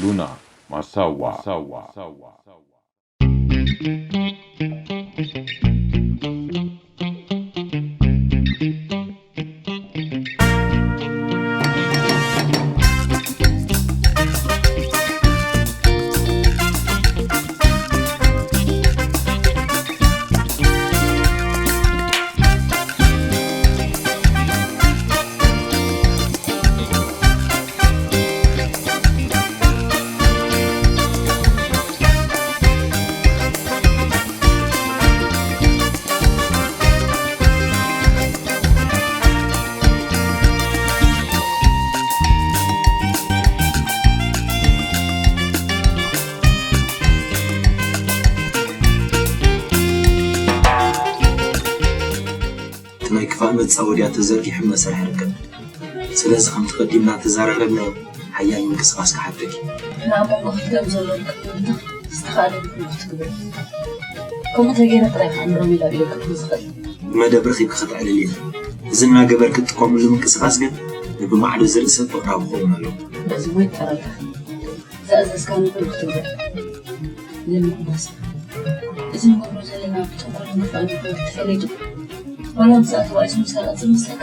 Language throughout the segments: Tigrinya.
ሉና ማሳዋ። እቲ ናይ ክፋእ መጻወድያ ተዘርጊሑ መሳርሒ ይርከብ። ስለዚ ከምቲ ቀዲምና ተዘራረብናዮ ሓያል ምንቅስቓስ ክሓተኪ። ኣብ መንጎ ክልቲኦም ዘሎ ርክብ ንምብታኽ ዝተኻእለኒ ኩሉ ክትግብር። ከምኡ ተገይረ ጥራይ ከዓ ንሮቤል ኣብ ኢዱ ከእትዎ ዝኽእል። ብመደብ ረኺብኪ ከተዕልልዮ። እዚ እናገበርኪ እትጥቀምሉ ምንቅስቓስ ግን ንብማዕዶ ዝርኢ ሰብ ፍቕራዊ ክኸውን ኣለዎ። በዚ እውን ይጠራጠር። ዝኣዘዝካኒ ኩሉ ክትግብር። ለምንባስ እዚ ንገብሮ ዘለና ብተንኮልን ክፋእን ምዃኑ ተፈሊጡ ዋላ ምስኣ ተባኢሱ ምሳና ዝምስለካ?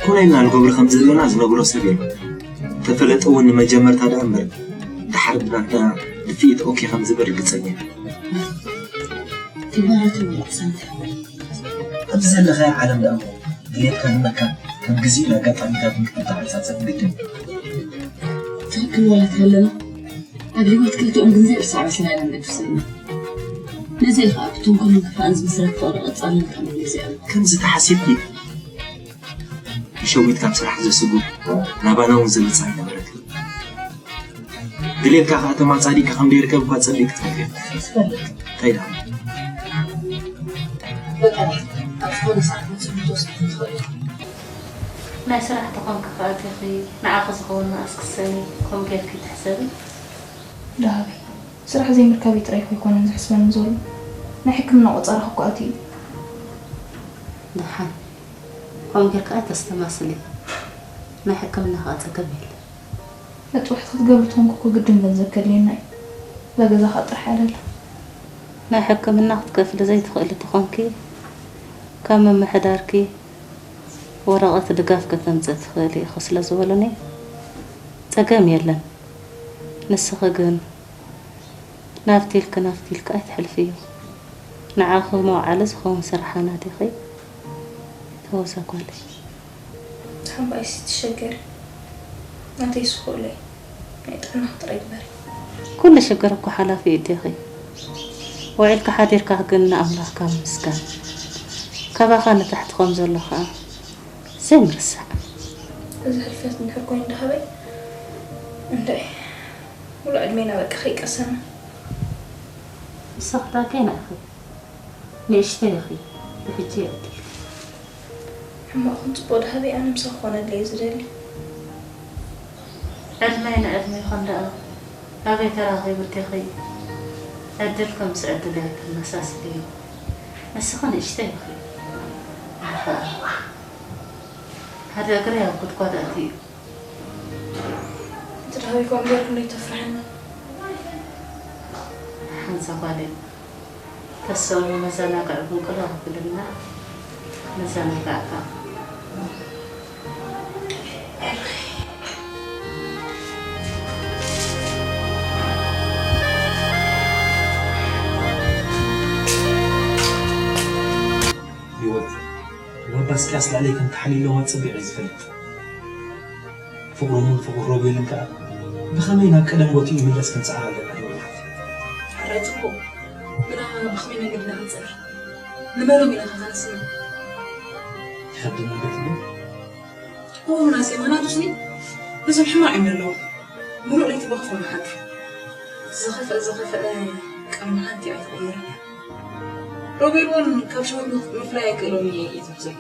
ኮነ ኢልና ንገብሮ ከም ዘለና ዝነግሮ ሰብ የለን። ተፈለጠ እውን ንመጀመርታ ደኣ እምበር፣ ደሓር ብናትና ድፍኢት ኦኬ ከም ዝብል ርግጸኛ እየ። ተግባራቱ ምልዕሳንት። ኣብዚ ዘለኻዮ ዓለም ደኣ እሞ ድሌትካ ንምርካብ ከም ግዜኡን ኣጋጣሚታትን ክትተዓጻጸፍ ግድን። ትኽክል ማለት ኣለና። ኣብ ህይወት ክልቲኦም ግዜ እርሳዕ መስላ ኢና ንገድፍ ዘለና። ነዚ እዩ ከዓ ብተንኮልን ክፋእን ዝምስረት ፍቕሪ ቀጻሊ ኢልካ ምንግዜ ኣሎ። ከምዚ ተሓሲብኪ ንሸዊት ካብ ስራሕ ዘስጉ ናባና እውን ዝመጽእ ኣይነበረትን። ድሌትካ ከዓ ተማጻዲቂ ከም ዘይርከብ እኳ ጸቢቅ ትፈልጥ። እንታይ ደኣ? በቃ፣ ኣብ ዝኾነ ሰዓት መጽእ ክትወስድ ትኽእል ኢኻ። ናይ ስራሕ ተኾንኪ ከኣ እቲኺ ንዓኺ ዝኸውን መኣስ ክትሰኒ ከምኡ ጌርኪ ትሕሰቢ? ደሃበይ፣ ስራሕ ዘይምርካበይ ጥራይ እኮ ኣይኮነን ዘሕስበኒ ዘሎ። ናይ ሕክምና ቆጸራ እኮ ኣትዩ እዩ። ደሓን፣ ከምኡ ጌርኪ ኣይተስተማስሊ። ናይ ሕክምና ከኣ ጸገም የለን። መጥባሕቲ ክትገብሪ ተኾንኪ እኮ ግድን ገንዘብ ከድልየና እዩ። እዛ ገዛ ከኣ ጥራሕ እያ ደላ። ናይ ሕክምና ክትከፍሊ ዘይትኽእሊ ተኾንኪ፣ ካብ ምምሕዳርኪ ወረቐት ድጋፍ ከተምጽኢ ትኽእሊ ኢኺ ስለ ዝበሉኒ፣ ጸገም የለን። ንስኺ ግን ናብቲ ኢልኪ ናብቲ ኢልኪ ኣይትሕልፍዮ። ንዓኺ መውዓሊ ዝኸውን ስራሕ ናቲኺ ተወዛ ጓለይ። ሓምባይሲ ትሸገሪ ናተይ ስኹእለይ ናይ ጥዕናኺ ጥራይ ግበሪ። ኩሉ ሽግር እኮ ሓላፊ እዩ ዲኺ። ውዒልካ ሓዲርካ ግን ንኣምላኽካ ምምስጋን። ካባኻ ንታሕቲ ከም ዘሎ ኸኣ ዘይምርሳዕ። እዚ ሕልፈት እንድሕር ኮይኑ ደሃበይ እንታይ ሙሉእ ዕድሜና በቃ ከይቀሰና። ንስኺ ዳኣ ገና ኢኺ። ንእሽተይ ኢኺ። ብሕጂ የዕድልኪ። ሕማቕ ኹን ጽቡቕ ደሃበይ ኣነ ምሳኺ ክኾነለይ እየ ዝደሊ። ዕድመይ ንዕድመይኹም ደኣ ኣበይ ተራኺቡ ዲኺ? ዕድልኪ ምስ ዕድለይ ኣይተመሳስልዮ። ንስኺ ንእሽተይ ኢኺ። ኣነ ኸኣ ሓደ እግረይ ኣብ ጉድጓድ ኣትዩ። እቲ ደሃበይ ከምኡ ጌርኩ እንዶ ይተፍርሐኒ። ሓንሳ ጓለይ፣ ተሰኡ መዘናግዒ እውን ቅልል ኣብልና፣ ነዘናግዓካ። ህይወት፣ ወባ እስቅያስ ልዕለይ ከም ተሓልይለዋ ጸቢቐ እየ ዝፈልጥ። ፍቕሮምን ፍቕሪ ሮቤልን ከኣ ብኸመይ ናብ ቀደም ቦትኡ ይምለስ ክንጽዕር ኣለና፣ ህይወት ሓፍተይ። ሕራይ ጽቡቕ። ግና ብኸመይ መንገዲ ኢና ክንጽዕር? ንመኖም ኢና ከ ከነስምዕ? ይኸብድ መንገዲ ኣሎ። እዎ፣ ምናሴ፣ ምኽንያቱስ ነዞም ሕማቕ እዮም ዘለዉ። ምሉእ ለይቲ ብኽፉእ ንሓድር። ዝኸፍአ ዝኸፍአ ቅድሚ ሓንቲ ኣይትቕየርን እያ። ሮቤል እውን ካብ ሸዊት ምፍ-፣ ምፍላይ ኣይክእሎን እየ እዩ ዝብል ዘሎ።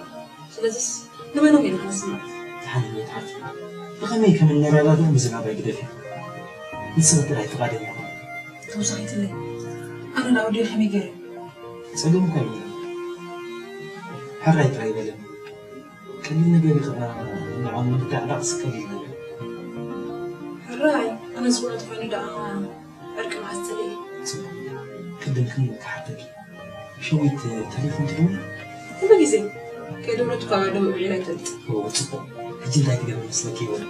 ስለዚስ ንመኖም ኢና ክንስምዕ? ደሓን ህይወት ሓፍተይ፣ ብኸመይ ከም እንረዳድእ ምዝራብ ኣይግደፍን። ንስኺ ጥራይ ፍቓደኛ ኩኒ። ተወሳኺትለይ፣ ኣነ ናብ ኣዲኡ ከመይ ገይረ? ጸገም እኳ የብሉን። ሕራይ ጥራይ በለኒ። ቀሊል ነገር እዩ ኸዓ፣ ንዖም ምድዕዳዕ ቀሊል ነገር። ሕራይ፣ ኣነ ዝኾነ ተኾይኑ ደኣ ዕርቂ መዓስ ትርኢ? ጽቡቕ። ቅድም ግን ክሓተኪ። ሸዊት ተሌፎን ትደውል? ኩሉ ግዜ። ከይደወለትኳ ደው ኢላ ኣይትፈልጥን። ኦ፣ ጽቡቕ። ሕጂ እንታይ ትገብሪ መስለኪ ይበል?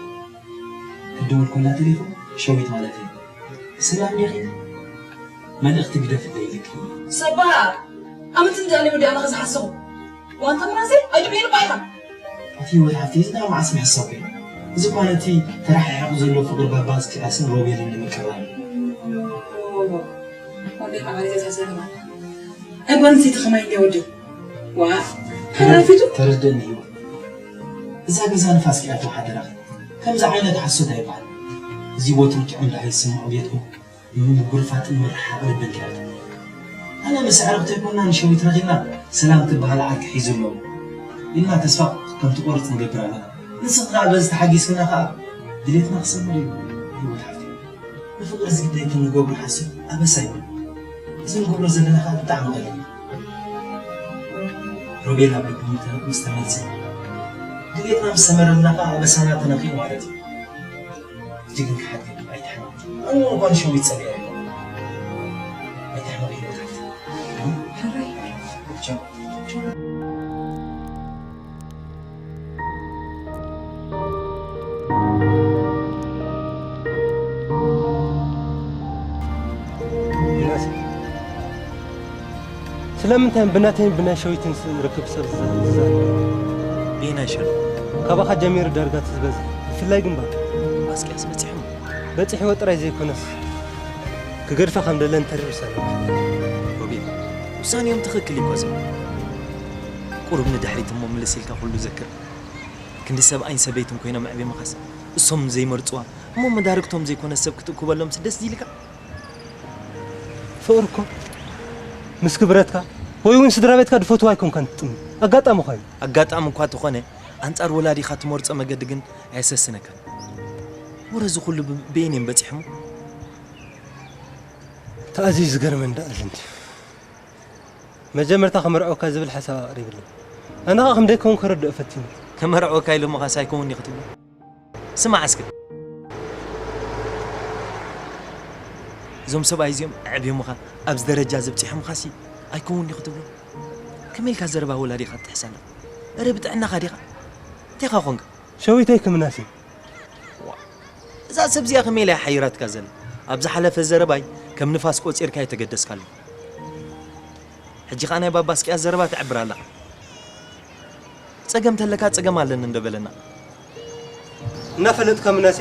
ትደውል ኮላ ተሌፎን፣ ሸዊት ማለት እዩ። ሰላም ዲኺ? መልእኽቲ ግደፍለይ ኢልኪ። ሰባ፣ ኣመት እንዳ ኣነ ወዲ ኣነ ክዝሓስቡ። ዋንታ ምናሴ፣ ኣይትበይን ባይታ። ኣቲ ህይወት ሓፍቲ፣ እዚ ናይ መዓስ ምሕሳብ እዩ? እዚ እኳ ነቲ ተረሓሒቑ ዘሎ ፍቕሪ ባባ እስኪያስን ሮቤልን ንምቅራብ እዩ። ወደይ መዓረይ ዘሳሰረና። ኣይ ጓል ኣንስተይቲ ከማይ እንድያ ወዲ። ዋ፣ ተረፊቱ? ተረደኒ ህይወት። እዛ ገዛ ንፋስ ክኣትዎ ሓደራኺ። ከምዚ ዓይነት ሓሶት ኣይበሃል። እዚ ወትሩ ጥዑም ደሃይ ይስምዖ ቤትኩም። ንምጉርፋጥን ምርሓቕ ልብን ከኣቱ። ኣነ ምስ ኣዕርኽቲ ኣይኮንና ንሸዊት ረኺብና፣ ሰላም ትበሃል ዓርኪ ሒዙ ኣሎ ኢልና ተስፋ ከም ትቖርጽ ንገብር ኣለና። ንስኺ ከኣ በዚ ተሓጊዝክና ከኣ ድሌትና ክሰምር እዩ። ህይወት ሓፍተይ፣ ንፍቕሪ ዝግደይትን ንገብሮ ሓሶት ኣበሳ እዩ። እዚ ንገብሮ ዘለና ከኣ ብጣዕሚ ቀሊል እዩ። ሮቤል ኣብ ልቡ ምስ ተመልሰ፣ ድሌትና ምስ ሰመረልና ከኣ ኣበሳና ተነኺኡ ማለት እዩ። ሕጂ ግን ክሓድገኪ ኣይትሕመቂ። ኣነ እውን እኳ ንሸዊት ጸሊኤ ኣይኮንኩን። ኣይትሕመቂ ህይወት ሓፍተይ። ሕራይ። ቻው። ዮናስ፣ ስለምንታይ ብናተይን ብናይ ሸዊትን ስም ርክብ ሰብ ዝዛ-፣ ዝዛረብ? በየናይ ሸነኽ? ካባኻ ጀሚሩ ዳርጋ እቲ ዝበዝሕ፣ ብፍላይ ግንባር። ኣስቅያስ በጺሖም? በጺሕዎ ጥራይ ዘይኮነስ፣ ክገድፋ ከም ደለን ተሪር ውሳነ። ሮቤል፣ ውሳኔኦም ትኽክል እዩ እኮ ዘሎ። ቁሩብ ንድሕሪት እሞ ምልስ ኢልካ ኩሉ ዘክር። ክንዲ ሰብኣይን ሰበይትን ኮይኖም ኣዕቢምኻስ፣ እሶም ዘይመርጽዋ፣ እሞ መዳርግቶም ዘይኮነ ሰብ ክትእኩበሎምስ ደስ ድይልካ? ፍቕሪ እኮ ምስ ክብረትካ ወይ እውን ስድራ ቤትካ ድፈትዋ ኣይኮንካን ትጥምት። ኣጋጣሚ እኳ እዩ። ኣጋጣሚ እኳ ተኾነ፣ ኣንጻር ወላዲኻ ትመርጾ መገዲ ግን ኣየሰስነካን። ወረ እዚ ኩሉ ብ-፣ በየን እዮም በጺሖም? ተኣዝዩ ዝገርመን ደኣ ኣሎ እንድዩ። መጀመርታ ክምርዐወካ ዝብል ሓሳብ ኣቕሪብለይ። ኣነ ኸኣ ከም ደይከውን ከረድኦ ፈቲነ። ክምርዐወካ ኢሎምኻስ ኣይከውን እዩ ክትብሎ? ስማዕ እስከ። እዞም ሰብኣይ እዚኦም ኣዕብዮምኻ ኣብዚ ደረጃ ዘብጺሖምኻሲ ኣይከውን እዩ ክትብሎ? ከመይ ኢልካ ዘረባ ወላዲኻ ትጥሕስ ኣለኻ? እረ ብጥዕናኻ ዲኻ? እንታይ ኻ ኾንካ? ሸዊተይ ክምናሴ። ዋ፣ እዛ ሰብ እዚኣ ከመይ ኢላ ሓይራትካ ዘላ? ኣብ ዝሓለፈ ዘረባይ ከም ንፋስ ቆጺርካ ኣይተገደስካሉ። ሕጂ ኸኣ ናይ ባባ እስቅያስ ዘረባ ትዕብር ኣለኻ። ጸገም ተለካ ጸገም ኣለኒ እንዶ በለና። እናፈለጥካ ምናሴ፣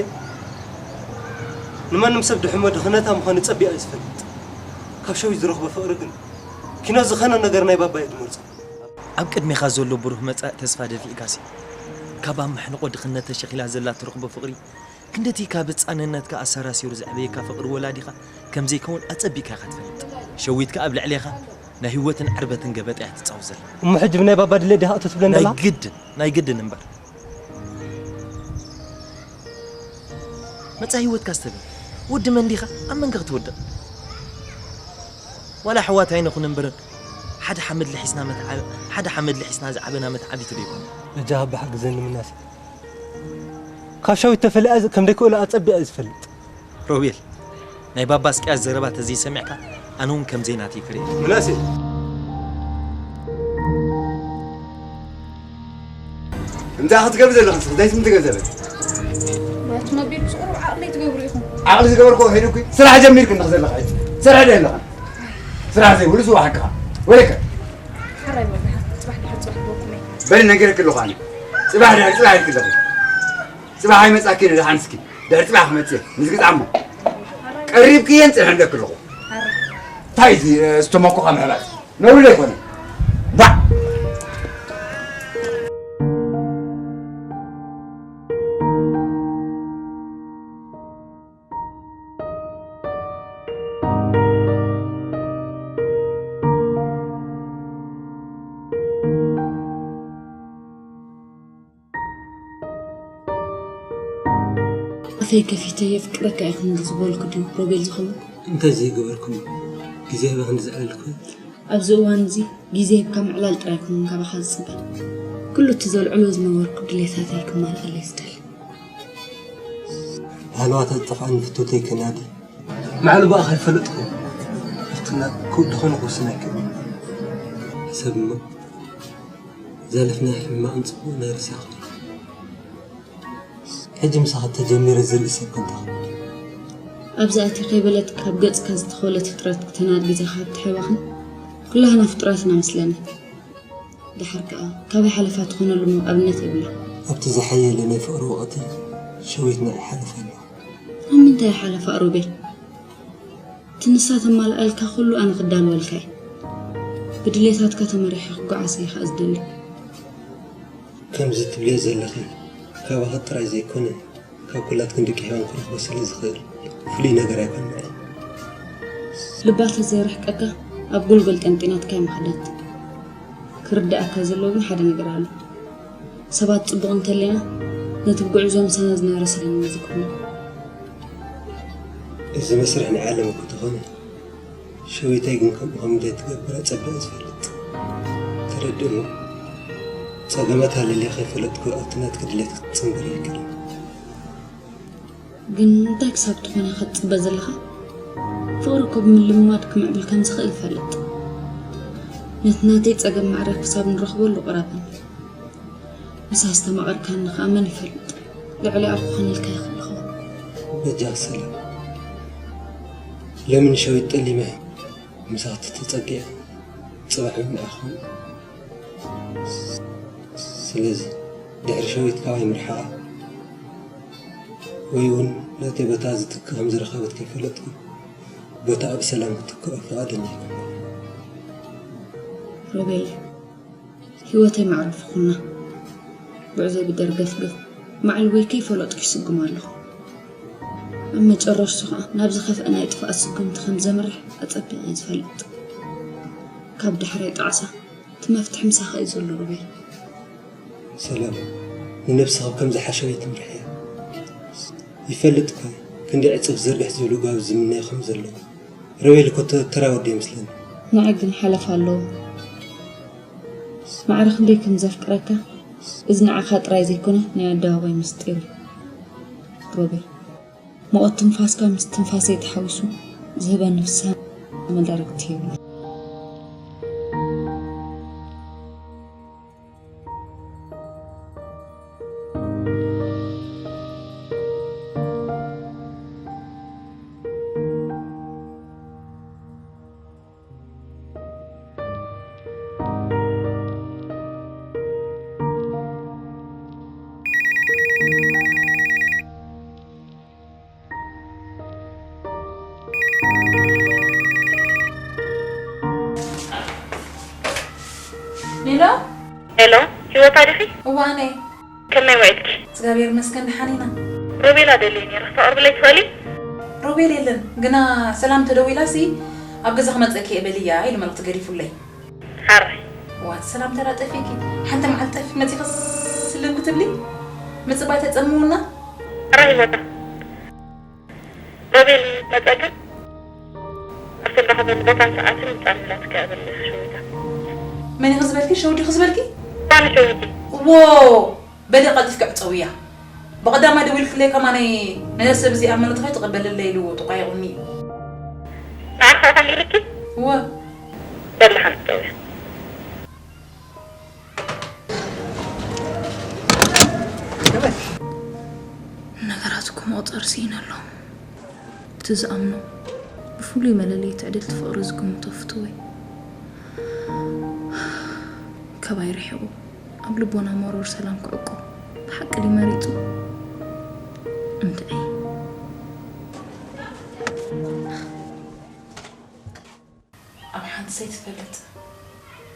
ንማንም ሰብ ድሕሞ ድኽነታ ምዃኑ ጸቢቐ እየ ዝፈልጥ። ካብ ሸዊት ዝረኽቦ ፍቕሪ ግን ኪኖ ዝኾነ ነገር ናይ ባባ እየ ዝመርጾ። ኣብ ቅድሜኻ ዘሎ ብሩህ መጻኢ ተስፋ ደፊእካሲ፣ ካብ ኣብ ማሕንቖ ድኽነት ተሸኺላ ዘላ ትረኽቦ ፍቕሪ ክንድቲ ካብ ህጻንነትካ ኣሰራሲሩ ዘዕበየካ ፍቕሪ ወላዲኻ ከም ዘይከውን ኣጸቢቕካ ኢኻ ትፈልጥ። ሸዊት ከኣ ኣብ ልዕሌኻ ናይ ህይወትን ዕርበትን ገበጣ እያ ትጻወት ዘላ። እሞ ሕጂ ብናይ ባባ ድሌት ዲኻ እቶ ትብለኒ ናይ ዘለኻ? ግድን፣ ናይ ግድን እምበር። መጻኢ ህይወትካ ዝተብል ወዲ መን ዲኻ? ኣብ መንከ ክትወድቕ? ዋላ ኣሕዋት ኣይንኹን እምበር፣ ሓደ ሓመድ ልሒስና መትዓ-፣ ሓደ ሓመድ ልሒስና ዝዓበና መትዓቢቲ ዶ ይኮና? በጃኻ ኣባ ሓግዘኒ ምናሴ። ካብ ሸዊት ተፈሊኣ ዝ-፣ ከም ደይክእሎ ኣጸቢቐ እየ ዝፈልጥ። ሮቤል፣ ናይ ባባ እስቅያስ ዘረባ ተዘይሰሚዕካ፣ ኣነ እውን ከምዘይ ናተይ ክርኢ። ምናሴ! እንታይ ክትገብሪ ዘለኻ ንስኺ? እንታይ ስም ትገዘበ? ናቱ ነቢር ምስ ቁሩብ ዓቕሊ ትገብሩ ኢኹም። ዓቕሊ ዝገበርኩ ከይዱ እኮ ስራሕ ጀሚርክ እንዲኺ ዘለኻ። ስራሕ ዶ የለኻን? ስራሕ ዘይብሉ ስዋ ሓቅኻ። ወይከ? ሓራይ በል፣ ጽባሕ ድሕሪ ጽባሕ ክበኩም እየ። በሊ ነጊረኪ ኣለኹ ኣነ። ጽባሕ ድሕሪ ጽባሕ ኢልኪ ኣለኺ። ጽባሕ ኣይመጻኪ ንደሓን እስኪ። ድሕሪ ጽባሕ ክመጽእ እየ። ምዝግጻ እሞ። ቀሪብክየን ጽንሕ ኣለኪ ኣለኹ። ሓራይ። እንታይ እዚ፣ ዝተመኮኻ ምሕባስ? ነውሪ ኣይኮነን። ባዕ! ኣፈይ ከፊተ የፍቅረካ እየ ክንዲ ዝበልኩ ድዩ ሮቤል ዝኸውን? እንታይ ዘይገበርኩ? ግዜ ህበ ክንዲ ዘዕለልኩ? ኣብዚ እዋን እዚ ግዜ ሂብካ ምዕላል ጥራይ ኮይኑ ካባኻ ዝጽበ። ኩሉ እቲ ዘልዕሎ ዝነበርኩ ድሌታተይ ክማልኣለይ ዝደሊ። ሃለዋታ ዝጠፍኣኒ ፍቶተይ ከናዲ። ባዕሉ ብኣኻ ይፈልጥኩ። ፍትና ክውዲ ኾነ ክውስን ኣይክእልን። ሰብ እሞ፣ ዘለፍና ሕማቕን ጽቡቕን ኣይርሳዕን። ሕጂ ምሳኻ ተጀሚረ ዝርኢ ሰብ ኮንካ። ኣብዚ ኣትየ ከይበለት ካብ ገጽካ ዝተኸወለት ፍጥረት ክተናድ ግዜኻ ኣብ ትሕባኽን ኩላህና ፍጡራት ኢና መስለኒ። ደሓር ከኣ ካበይ ሓለፋ ትኾነሉ ኣብነት የብላ። ኣብቲ ዝሓየለ ናይ ፍቕሪ ወቕቲ ሸዊትና ይሓልፍ ኣሎ። ኣብ ምንታይ ሓለፋ ሮቤል? እቲ ንሳ ተማልኣልካ ኩሉ ኣነ ክዳልወልካ እየ። ብድሌታትካ ተመሪሐ ክጓዓዝ እየ ከኣ ዝደሊ። ከምዚ ትብልዮ ዘለኺ ካባኺ ጥራይ ዘይኮነ፣ ካብ ኩላትክን ደቂ ሄዋን ክረኽቦ ስለ ዝኽእል ፍሉይ ነገር ኣይኮነን። ልባ ተዘይርሕቀካ ኣብ ጎልጎል ጠንጢናትካ እያ ምኽዳት። ክርድኣካ ዘለዎ ግን ሓደ ነገር ኣሎ። ሰባት ጽቡቕ እንተለና ነቲ ብጉዕዞ ምሳና ዝነበረ ሰላም ንዝክርና። እዚ መስርሕ ናይ ዓለም እኮ ተኾነ፣ ሸዊተይ ግን ከምኡ ከም ድሌት ትገብር ኣጸቢቐ ዝፈልጥ። ተረድእሞ፣ ጸገማት ኣለልየ ከይፈለጥኩ ኣብቲ ናትኪ ድሌት ክትጽንበር ኣይክእልን። ግን እንታይ ክሳብ ትኾነ ክትጽበ ዘለኻ? ፍቕሪ እኮ ብምልምማድ ክምዕብል ከም ዝኽእል እፈልጥ። ነቲ ናተይ ጸገም ማዕረ ክሳብ ንረኽበሉ ቅረበኒ። ምሳስ ተማቐርካኒ ከኣ መን ይፈልጥ? ልዕሊኣ ክኾነልካ ይኽእል ይኸውን። በጃ ሰላም። ለምን ሸዊት ጠሊመ ምሳኺ ተጸጊዐ ጽባሕ ምንኣኹም። ስለዚ ድሕሪ ሸዊት ካባይ ምርሓቓ ወይ እውን ናተይ ቦታ ዝትክእ ከም ዝረኸበት ከይፈለጥኩ ቦታኣ ብሰላም ክትክኦ ፍቓደኛ ኣይኮንኩን። ሮቤል፣ ህይወተይ መዕረፊ ኩና። ጉዕዞይ ብደርገፍገፍ ማዕልቦይ ከይፈለጥኩ ይስጉም ኣለኹ። ኣብ መጨረሽቱ ኸኣ ናብ ዝኸፍአ ናይ ጥፍኣት ስጉምቲ ከም ዘምርሕ ኣጸቢቐ እየ ዝፈልጥ። ካብ ዳሕራይ ጣዕሳ እቲ መፍትሒ ምሳኻ እዩ ዘሎ ሮቤል። ሰላም፣ ንነብስኻ ከም ዝሓሸ ኣይትምርሕያ። ይፈልጥ እኳ ክንደይ ዕጽፍ ዝርግሕ ዝብሉ ጓል ዝምነዮ ከም ዘሎ። ሮቤል እኮ ተ-፣ ተራ ወዲ ይመስለኒ። ንዓይ ግን ሓለፋ ኣለዎ። ማዕረ ክንደይ ከም ዘፍቅረካ፣ እዚ ንዓኻ ጥራይ ዘይኮነ ናይ ኣደባባይ ምስጢር እዩ። ሮቤል፣ ሙቐት ትንፋስካ ምስ ትንፋሰይ ተሓዊሱ ዝህበኒ ፍስሃ መዳርግቲ የብሉን። ሄሎ። ሄሎ፣ ህይወት ኣዲኺ? እዋ፣ ኣነ። ከመይ ውዒልኪ? እግዚኣብሔር ይመስገን፣ ደሓን ኢና። ሮቤላ ደልየ ነይረ፣ ክተቕርብለይ ትኽእሊ? ሮቤል የለን፣ ግና ሰላም ተደዊላሲ ኣብ ገዛ ክመፀኪ እየ በልያ ኢሉ መልእኽቲ ገዲፉለይ። ሓራይ። ዋ፣ ሰላም ተራ ጠፊእኪ። ሓንቲ መዓልቲ ጠፊእኪ መፂኺ ስልም ክትብሊ? ምፅባይ ተፀምውና? ሓራይ ህይወታ። ሮቤል መጸ ግን ኣብ ትራኸበሉ ቦታን ሰዓትን ብጣዕሚ እንዳተካእበለ ሸዊታ። መን ኢኺ ዝበልኪ? ሸውዲ ኢኺ ዝበልኪ? ኣነ ሸዊቲ። ዎ! በደ ቀልጢፍኪ ዕጸውያ። ብቐዳማይ ደዊልክለይ ከማነይ ነዛ ሰብ እዚኣ መልእኽቲ ከይትቕበለለይ ኢሉ ተቋይቑኒ እዩ። ንዓኻ ከም ኢልኪ? እወ። በላ ሓንቲ ደውያ። ነገራት እኮ መቑጸር ስኢነ ኣሎ። እቲ ዝኣምኖ ብፍሉይ መለለዪ ትዕድልቲ ፍቕሪ ዝግምቶ ፍትወይ ካባይ ርሒቑ ኣብ ልቦና መሮር ሰላም ክዕቁብ ብሓቂ ድዩ መሪጹ? እንድዒ። ኣብ ሓንቲ ዘይትፈልጥ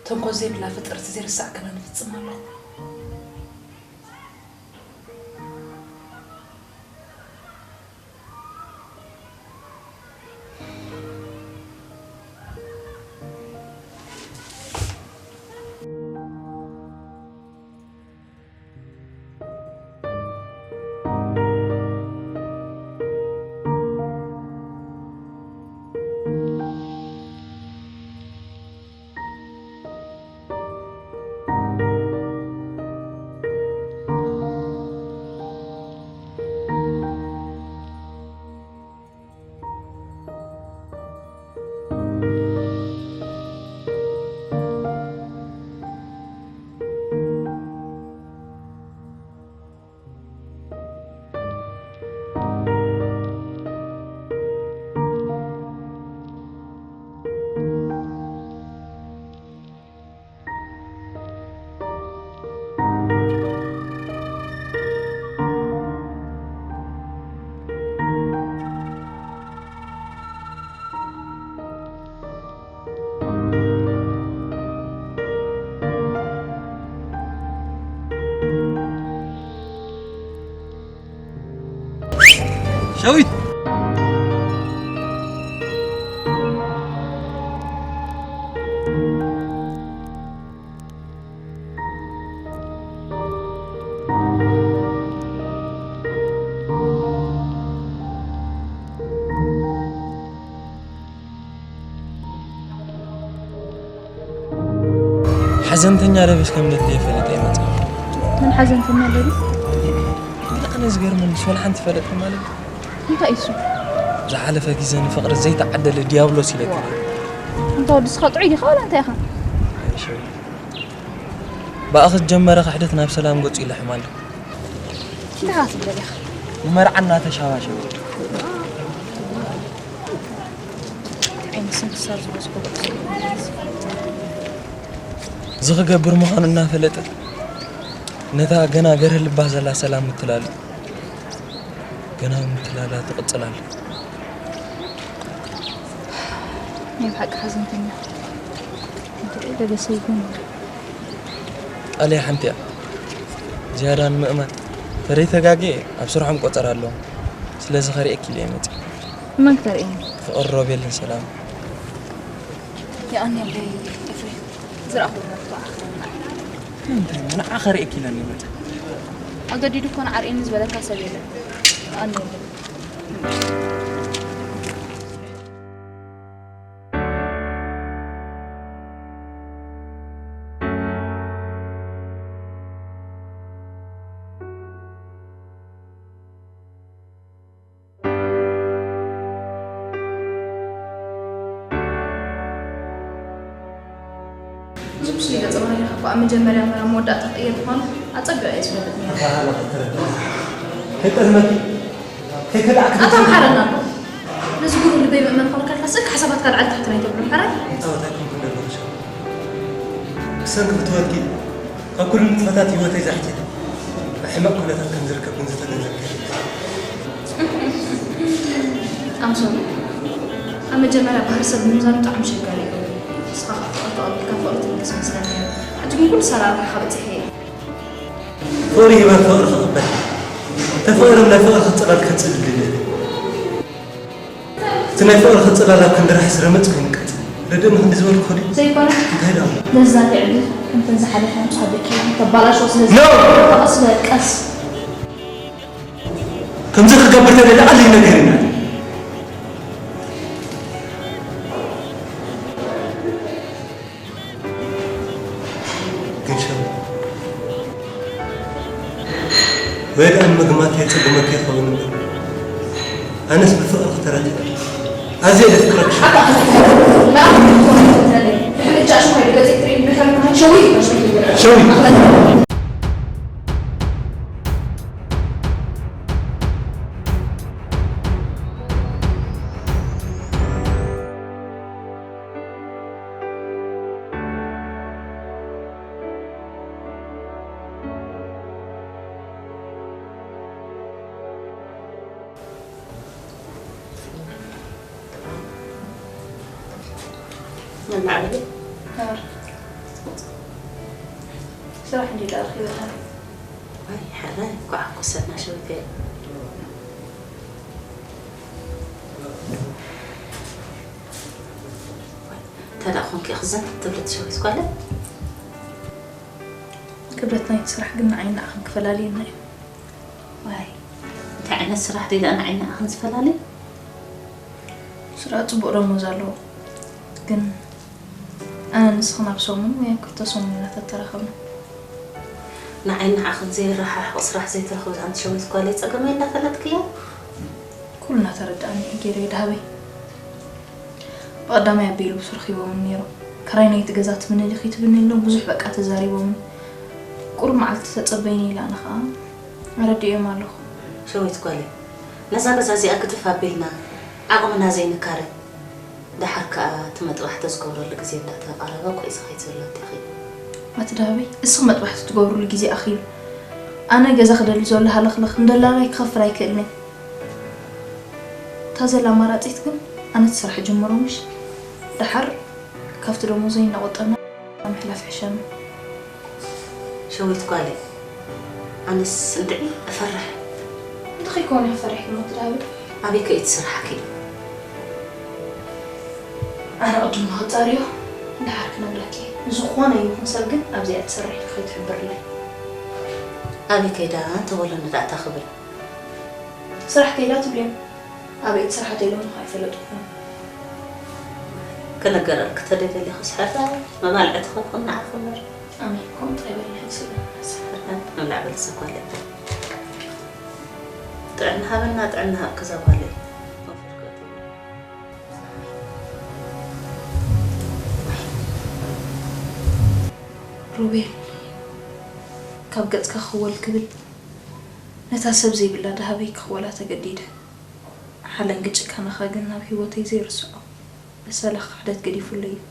ተንኮል ዘይብላ ፍጥርቲ ዘይርሳዕ ገበን እፍጽም ኣለኹ። ዳዊት! ሓዘንተኛ ለበስ ከም ደድልየ ፈሊጠ ይመጽእ። ምን ሓዘንተኛ ለበስ? ግን ኣነ ዝገርመኒ፣ ሶል ሓንቲ ፈለጥኩ ማለት እዩ። እንታይ እሱ? ዝሓለፈ ግዜ ንፍቕሪ ዘይተዓደለ ዲያብሎስ ኢለኪ ነይረ። እንተ ወዲ ስኻ ጥዑይ ዲኻ ዋላ እንታይ ኢኻ? ኣይሸው። ብኣኺ ዝጀመረ ክሕደት ናብ ሰላም ገጹ ይልሕም ኣሎ። እንታይ ኢኻ ትብል ዘለኻ? ንመርዓ እናተሻባሸበ። እንታይ ዓይነት ስንክሳር ዝበዝሖ ጉዕዞ እዩ? እዚ ክገብር ምዃኑ እናፈለጠ፣ ነታ ገና ገርህ ልባ ዘላ ሰላም ምትላሉ፣ ገና ምትላላ ትቕጽል ኣላ። ናይ ብሓቂ ሓዘንተኛ። እንታይ ደበሰ ይኹን? ቃለይ ሓንቲ እያ። ዝያዳ ንምእማን፣ ተደይ ተጋግየ ኣብ ስርሖም ቆጸራ ኣለዎም። ስለዚ ከርእየኪ ኢለ እየ መጺአ። መን ክተርእየኒ? ፍቕሪ ሮቤልን ሰላም። የቐንየለይ ኤፍሬም፣ ዝረኣኹ መርትዖ ኣኽብረና። እንታይ ንዓ ከርእየኪ ኢለ እየ መጺአ። ኣገዲዱ እኮ ንዓርእየኒ ዝበለካ ሰብ የለን። የቐንየለይ። እዚ ምስሉ ገጸ ባህሪ ካብ ኣብ መጀመርያ እምበር ኣብ መወዳእታ ክቕየር ምዃኑ ኣጸቢቐ እየ ዝፈልጥ ነይረ። ተባህላ ከተረድእ። ከይጠልመኪ፣ ከይከዳእኪ ኣታ መሓረና ኣሎ። ነዚ ጉሩ ልበይ ምእመን ኮነ ካልካ ስእክ ሓሳባትካ ልዓሊ ታሕቲ ናይ ተብሎ ምሕራይ። ጻወታ ኣይኮንኩን ደለኹ ሻው። ብሰንኪ ፍትወትኪ ካብ ኩሉ ንጥፈታት ህይወተይ ዛሕቲለ። ኣብ ሕማቕ ኩነታት ከም ዝርከብ ግን ዝተገንዘብኩ። ኣምሶም፣ ኣብ መጀመርያ ባህሪ ሰብ ምምዛኑ ብጣዕሚ ኣሸጋሪ እዩ። ንስኻ ኸኣ ፍቕሪ ተቐቢልካ ፍቕሪ ትምልስ መስለኒ ነይሩ። ሕጂ ግን ኩሉ ኣሰራርሓኻ በጺሐ እየ። ፍቕሪ ሂበ ፍቕሪ ክቕበል፣ ተፍቕሮም ናይ ፍቕርኺ ጽላል ከጽልል ድልየት። እቲ ናይ ፍቕርኺ ጽላል ኣብ ክንዲ ራሕሲ ረመጽ ኮይኑ ቀጽል። ርድእኒ ክንዲ ዝበልኩኺ ድዩ? ዘይኮነ። እንታይ ደኣ? ነዛ ልዕሊ ከምተን ዝሓለፋ ምስ ሓደኪ ተባላሽዎ። ስለዚ ኖ! ተቐስ በል፣ ቀስ። ከምዚ ክገብር ተደልየ ቀሊል ነገር እዩ። ግን ሸም ወይ ደኣ ምግማት የጸግመካ ይኸውን እምበር፣ ኣነስ ብፍቕርኺ ተረቲዐ። ኣዝየ ዘፍቅረኪ ሸዊት። ሸዊት። መናዕበሊ? ኣረ። ስራሕ እንዲ ተረኺበካ? ዋይ፣ ሕራይ፣ እንኳዕ ሓጎሰና ሸዊተይ። እንተ ደኣ ኾንኪ ኢኺ ዘን ትብሊ ትሸዊት ጓለይ? ክብደት ናይቲ ስራሕ ግን ንዓይን ንዓኽን ክፈላልየና እዩ። ዋይ፣ እንታይ ዓይነት ስራሕ ድዩ ደኣ ንዓይን ንዓኽን ዝፈላሊ? ስራሕ ጽቡቕ ደሞዝ ኣለዎ። ግን ኣነ ንስኽን ኣብ ሰሙን ወይ ኣብ ክልተ ሰሙን ኢና ተተራኸብና። ንዓይን ንዓኽን ዘየረሓሕቕ ስራሕ ዘይትረኽቢ ኣንቲ ሸዊት ጓለይ ጸገመይ እንዳፈለጥክዮ? ኩሉ እናተረድኣኒ እዩ ገይረ ይድሃበይ። ብቐዳማይ ኣቢሉ ብሱር ሂቦምኒ ነይሮም። ክራይ ናይቲ ገዛ ትብኒ ዲኺ ትብኒ ኢሎም ብዙሕ በቃ ተዛሪቦምኒ። ቁሩብ መዓልቲ ተጸበይኒ ኢለ ኣነ ኸኣ ኣረዲኤዮም ኣለኹ። ሸዊት ጓለይ፣ ነዛ ገዛ እዚኣ ግድፍ ኣቢልና ዓቕምና ዘይንካረ፣ ደሓር ከኣ እቲ መጥባሕቲ ዝገብረሉ ግዜ እንዳተቓረበ እኮ እዩ ዝኸይድ ዘሎ እንዲኺ። ኣቲ ደሃበይ፣ እስኺ መጥባሕቲ ትገብሩሉ ግዜ ኣኺሉ። ኣነ ገዛ ክደሊ ዘሎ ሃለኽለኽ ንደላላይ ክኸፍል ኣይክእልን እየ። እታ ዘላ ኣማራጺት ግን ኣነ እቲ ስራሕ ጅምሮ ምሽ ደሓር ካብቲ ደሞዘይ እናቖጠብና ምሕላፍ ይሕሸና። ሸዊት ጓለይ፣ ኣነስ እንድዒ እፈርሕ። እንታይ ከይኮነ ፈሪሕኪ እሞ ትድሃቢ? ኣበይ ከ እዩ እቲ ስራሕኪ? ኣነ ቅድም ንኽጻርዮ እንድሓር ክነግረኪ። ዝኾነ ይኹን ሰብ ግን ኣብዚኣ ትሰርሕ ኢሉ ከይትሕብርለይ። ኣበይ ከይዳ እንተበሉኒ ደኣ እንታይ ክብል? ስራሕ ከይዳ ትብልዮም። ኣበይ ትሰርሓ ተይሎምኻ ኣይፈለጥኩን። ክነገረልኪ ተደይደሊኺ ስሕረ መባልዕቲ ክኹን ንዓኺ እምበር። ኣሜን። ከምኡ ጥራይ በሊ ሕጂ ስለ ንብላዕ በሊ ሰኳለ። ጥዕና ሃበና፣ ጥዕና ሃብኪ እዛ ጓለይ። ሮቤል፣ ካብ ገጽካ ክወል ክብል ነታ ሰብ ዘይብላ ደሃበይ ክኽወላ ተገዲደ። ሓለንጊ ጭካነኻ ግን ናብ ህይወተይ ዘይርስዖ በሰላ ክሕደት ገዲፉለይ እዩ።